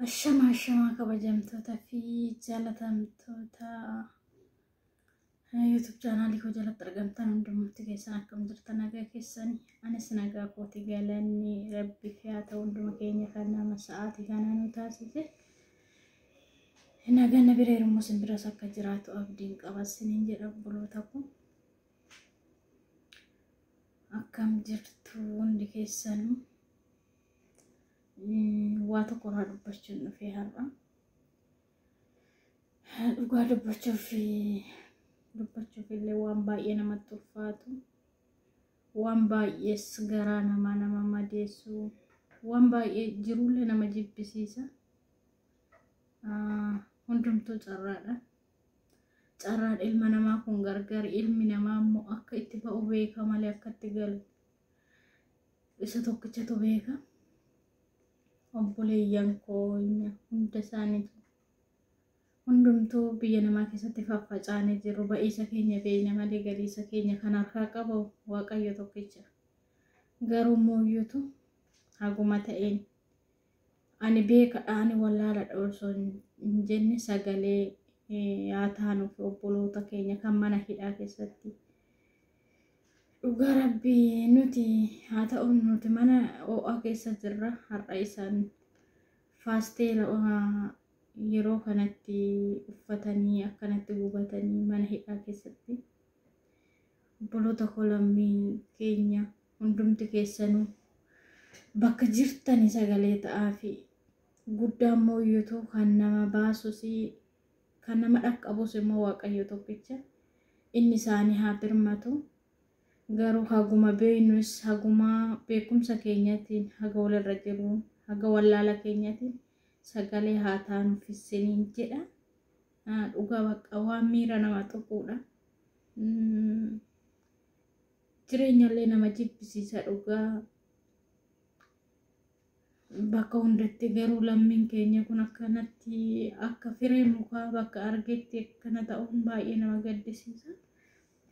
Ashamaa ashamaa kabajamtoota fi jaalatamtoota YouTube chaanaalii koo jalatti argamtan hundumti keessan akkam jirtan nagaa keessanii? Anis nagaa kooti, galanni rabbi haa ta'u. Hunduma keenya kan nama sa'aatii kana nu taasise nagaan na bira yeroo isin biras akka jiraatu abdiin qaba isiniin jedha. Obboloota koo, akkam jirtu hundi keessanuu? Waa tokko irraa dubbachuun dhufee har'a. Dhugaa dubbachuuf illee waan baay'ee namatti ulfaatu, waan baay'ees garaa namaa nama madeessu, waan baay'ee jirullee nama jibbisiisa. Hundumtuu carraadha. Carraan ilma namaa kun gargar, ilmi namaa immoo akka itti ba'u beeka malee akka itti galu isa tokkichatu beeka. Obboleeyyan koo hunda isaaniitu, hundumtuu biyya namaa keessatti faffacaanee jiru. Ba'iisa keenya beekna malee galiisa keenya kan harkaa qabu Waaqayyo tokkicha. Garuu mooyyutu haguma ta'een ani beekadha, ani wallaaladha osoo hin jenne sagalee haa taanuuf obboloota keenya kan mana hidhaa keessatti. Dhugaa rabbii, nuti haa ta'u, nuti mana ho'aa keessa jirra. Har'a isaan faasteela yeroo kanatti uffatanii akkanatti gubatanii mana hidhaa keessatti. Obboloota koo, lammii keenya hundumti keessanuu bakka jirtani sagalee ta'aa fi guddaan mooyyutu kan nama baasus, kan nama dhaqqabus immoo Waaqayyo tokkicha, inni isaanii haa birmatu. Garuu haguma beeknus, haguma beekumsa keenyatiin, haga walirra jiru, haga wallaala keenyatiin sagalee haa taanuuf isiniin jedha. Dhugaa bakka waan miira nama tuquudha. Jireenyallee nama jibbisiisa dhugaa. Bakka hundatti garuu lammiin keenya kun akkanatti akka firee mukaa bakka argetti akkana ta'uun baay'ee nama gaddisiisa.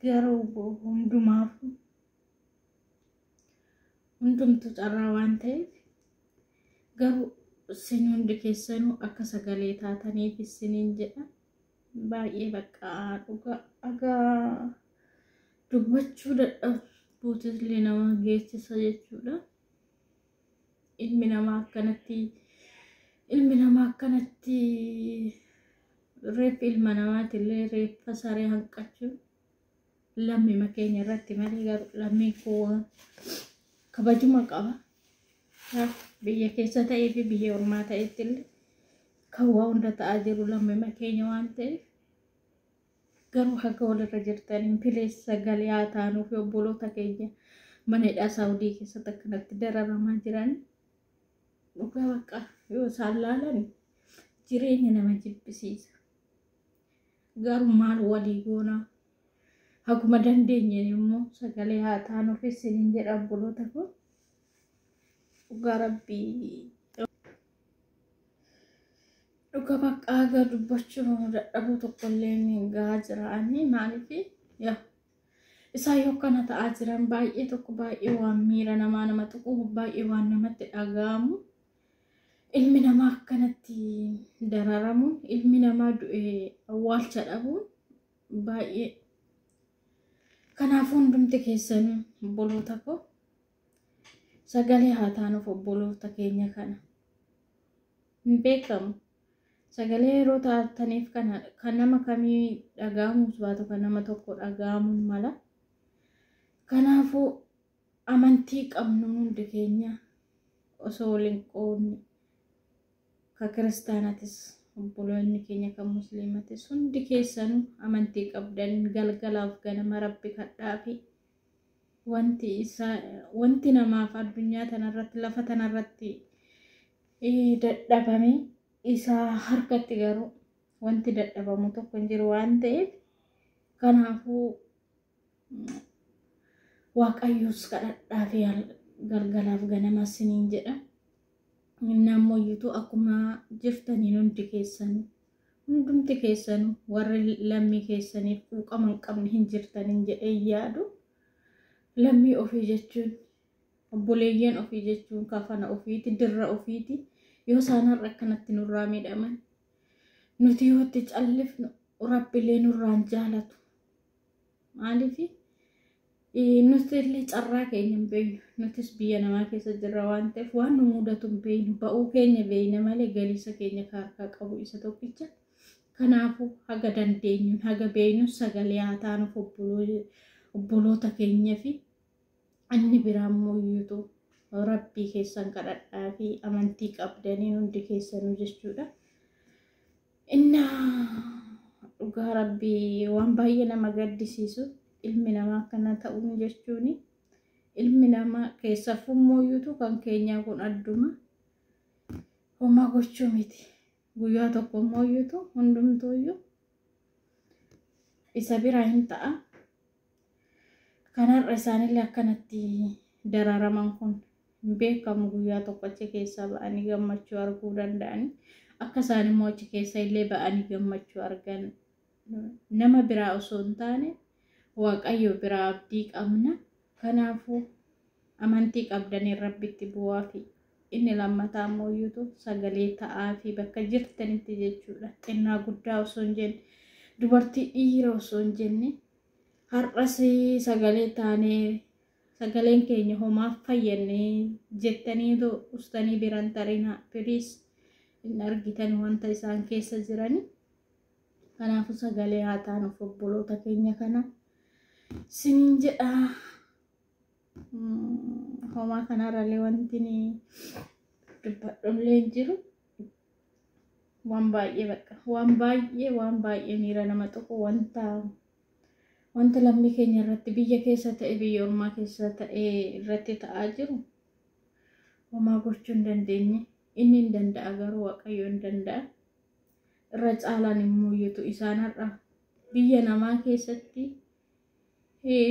Garuu hundumaaf hundumtu carraa waan ta'eef, garuu isin hundi keessanuu akka sagalee taataniif isiniin jedha. Baay'ee bakka dhugaa dhagaa dubbachuu dadhabuutillee nama geessisa jechuudha. Ilmi namaa akkanatti reeffi ilma namaatillee reeffa saree hanqachuun lammima keenya irratti malee, garuu lammiin koo kabajuma qaba. Biyya keessa ta'ee fi biyya ormaa ta'etti illee kan waa hunda ta'aa jiru lammima keenya waan ta'eef, garuu haga walirra jirtaniin please sagalee haa taanuu fi obboloota keenya mana hidhaa Saawudii keessatti akkanatti dararamaa jiran. Dhugaa bakka yoo isaan laalan jireenya nama jibbisiisa. Garuu maal walii goona? Haguma dandeenyeen immoo sagalee haa taanuuf isiniin jedha, obboloota koo. Dhugaa rabbii, dhuga bakka haga dubbachuu dadhabuu tokkollee gahaa jira. Ani maaliif yaa isaan yoo akkana ta'aa jiran, baay'ee tokko, baay'ee waan miira namaa nama tuqu, baay'ee waan namatti dhaga'amu. Ilmi namaa akkanatti dararamuun, ilmi namaa du'ee awwaalcha dhabuun baay'ee. Kanaafuu hundumti keessanuu, obboloota koo, sagalee haa taanuuf obboloota keenya kana. Hin beekamu. Sagalee yeroo taataniif kana kan nama kamii dhaga'amuus baatu, kan nama tokko dhaga'amuun mala. Kanaafuu amantii qabnu hundi keenya osoo waliin qoodne, ka kiristaanatis obboloonni keenya, kan musliimatis, hundi keessanuu amantii qabdan galgalaaf ganama rabbi kadhaa fi wanti isaa wanti namaaf addunyaa tanarratti, lafa tanarratti dadhabame isaa harkatti garuu wanti dadhabamu tokko hin jiru waan ta'eef, kanaafuu Waaqayyoos kadhadhaa fi galgalaaf ganama isiniin jedha. Namoyyutu akkuma jirtaniin hundi keessanuu, hundumti keessanuu warri lammii keessaniif quuqama hin qabne hin jirtaniin jedhee yaadu. Lammii ofii jechuun, obboleeyyan ofii jechuun kafana ofiiti, dirra ofiiti. Yoo isaan har'a akkanatti nurraa miidhaman, nuti yoo itti callifnu Rabbilee nurraan jaalatu. Maaliif nuti illee carraa keenya hin beeknu. Nutis biyya namaa keessa jirra waan ta'eef waan nu mudatu hin beeknu. Ba'uu keenya beekna malee galiisa keenya harkaa qabu isa tokkicha. Kanaafuu haga dandeenyuun haga beeknu sagalee haa taanuuf obboloota keenya fi inni biraa immoo iyyuutu Rabbii keessan kadhadhaa fi amantii qabdaniin hundi keessanuu jechuudha. Innaa dhugaa Rabbii waan baay'ee nama gaddisiisu ilmi namaa akkana ta'uun jechuuni. Ilmi namaa keessafuu immoo iyyuutu kan keenyaa kun adduma homaa gochuu miti. Guyyaa tokko immoo iyyuutu hundumtuuyyuu isa bira hin ta'a. Kanarra isaanillee akkanatti dararaman kun hin beekamu, guyyaa tokko achi keessaa ba'anii gammachuu arguu danda'ani. Akka isaan immoo achi keessa illee ba'anii gammachuu argan nama biraa osoo hin taane Waaqayyo biraa abdii qabna. Kanaafuu amantii qabdanii Rabbitti bu'aa fi inni lammataa immoo iyyuutu sagalee ta'aa fi bakka jirtanitti jechuudha. Xinnaa guddaa osoo hin jenne, dubartii dhiira osoo hin jenne, har'as sagalee taanee sagaleen keenya homaaf fayyannee jettaniitu ustanii biran tarinaa, piliis. Hin argitan wanta isaan keessa jirani. Kanaafuu sagalee haa taanuuf obboloota keenya kana siniin jedha. Homaa kanarrallee wanti dubbadhullee hin jiru. Waan baay'ee bakka waan baay'ee waan baay'ee miira nama tuqu, wanta lammii keenya irratti biyya keessa ta'e biyya ormaa keessa ta'e irratti ta'aa jiru homaa gochuu hin dandeenye. Inni hin danda'a, garuu Waaqayyo hin danda'a. Irra caalaan immoo iyyutu isaan har'a biyya namaa keessatti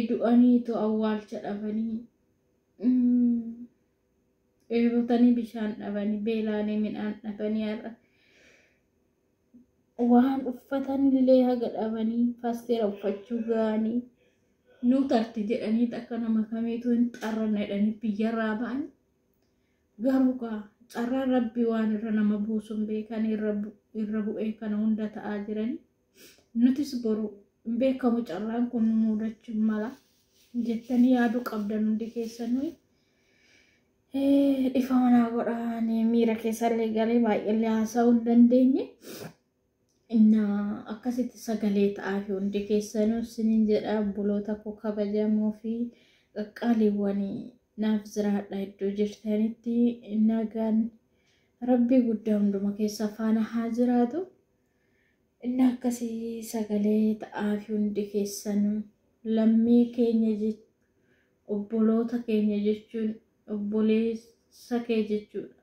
du'aniitu awwaalcha dhabanii, dheebotanii bishaan dhabanii, beelaanii midhaan dhabanii, har'a waan uffatan illee haga dhabanii paasteera uffachuu ga'anii nu tarti jedhanii akka nama kamiitu hin xarranna jedhanii biyyarraa ba'an. Garuu gaa carraan Rabbii waan irra nama buusuun beekan irra bu'ee kana hunda ta'aa jirani. Nutis boru hin beekamu, carraan kun nu mudachuu mala jettanii yaaduu qabdan hundi keessanuu. Dhiifama naa godhaa, miira keessallee galee baay'eellee haasa'uu hin dandeenye. Innaa akkasitti sagalee ta'aa fi hundi keessanuu isiniin jedha, obboloota koo kabajamoo fi qaqqaaliiwwan, naaf jiraadha iddoo jirtanitti. Nagaan Rabbii guddaa hunduma keessa faana haa jiraatu. Inni akkasii sagalee ta'aa fi hundi keessanuu lammii keenya, obboloota keenya jechuun obboleessa kee jechuudha.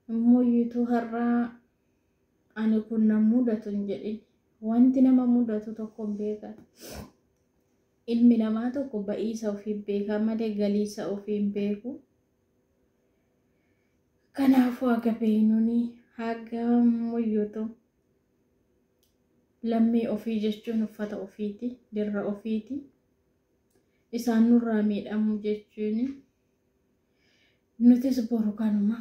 Immoo iyyuutuu har'aa ani kun na mudatu hin jedhin, wanti nama mudatu tokko hin beekan. Ilmi namaa tokko ba'iisa ofii beekaa malee galiisa ofii hin beeku. Kanaafuu haga beeknuuni haga muyyuutu lammii ofii jechuun uffata ofiiti, dirra ofiiti. Isaan nurraa miidhamuu jechuun nutis boru kanuma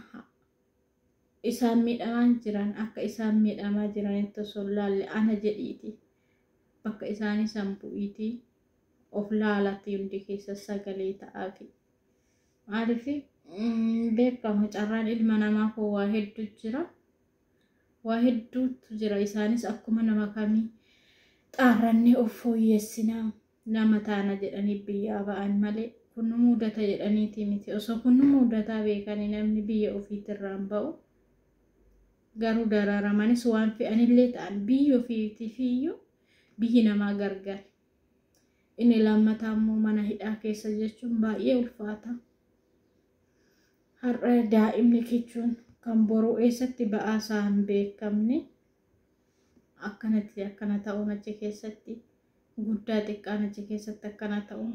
isaan miidhamaa jiran, akka isaan miidhamaa jiranitti osoo hin laalle ana jedhiiti. Bakka isaan isan bu'iitii of laalatti hundi keessa sagalee ta'aafi. Maaliif beekamu, carraan ilma namaa kun waa hedduu jira. Waa hedduutu jira. Isaanis akkuma nama kamii xaarrannee of fooyyessinaa nama taana jedhanii biyyaa ba'an malee kun nu mudata jedhaniiti miti. Osoo kun nu mudataa beekanii namni biyya ofiitirraan ba'u. Garuu dararamanis waan fe'anillee ta'an biyya ofiitiifiyyuu biyyi namaa gargar. Inni lammataa immoo mana hidhaa keessa jechuun baay'ee ulfaata. Har'a daa'imni kichuun kan boruu eessatti ba'aa isaa hin beekamne akkanatti akkana ta'uun achi keessatti guddaa xiqqaan achi keessatti akkana ta'uun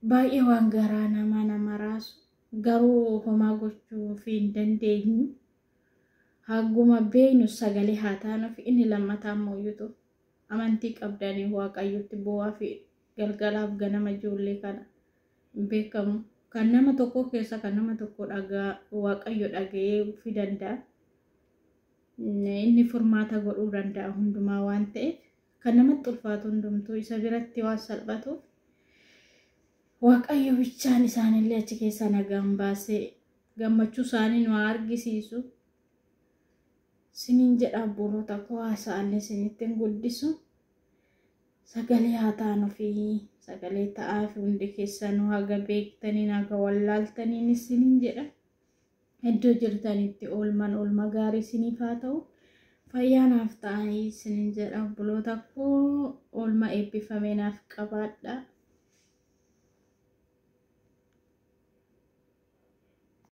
baay'ee waan garaa namaa nama raasu, garuu homaa gochuu fi hin dandeenyu. Haguma beeknu sagalee haa taanuuf. Inni lammataa immoo iyyuutu amantii qabdanii Waaqayyotti bu'aa fi galgalaaf ganama ijoollee kana hin beekamu. Kan nama tokko keessa kan nama tokko dhagaa Waaqayyo dhaga'ee fi danda'a. Inni furmaata godhuu danda'a hundumaa waan ta'eef, kan namatti ulfaatu hundumtuu isa biratti waan salphatuuf, Waaqayyo bichaan isaanillee achi keessaa nagaan baasee gammachuu isaanii nu haa argisiisu. Siniin jedha obboloota koo, haasa'allee isinitti hin guddisu. Sagalee haa taanuu fi sagalee ta'aa fi hundi keessanuu haga beektaniin haga wallaaltaniin isiniin jedha. Iddoo jirtanitti oolman oolma gaarii isiniif haa ta'u. Fayyaa naaf ta'anii isiniin jedha obboloota koo, oolma eebbifame naaf qabaadha.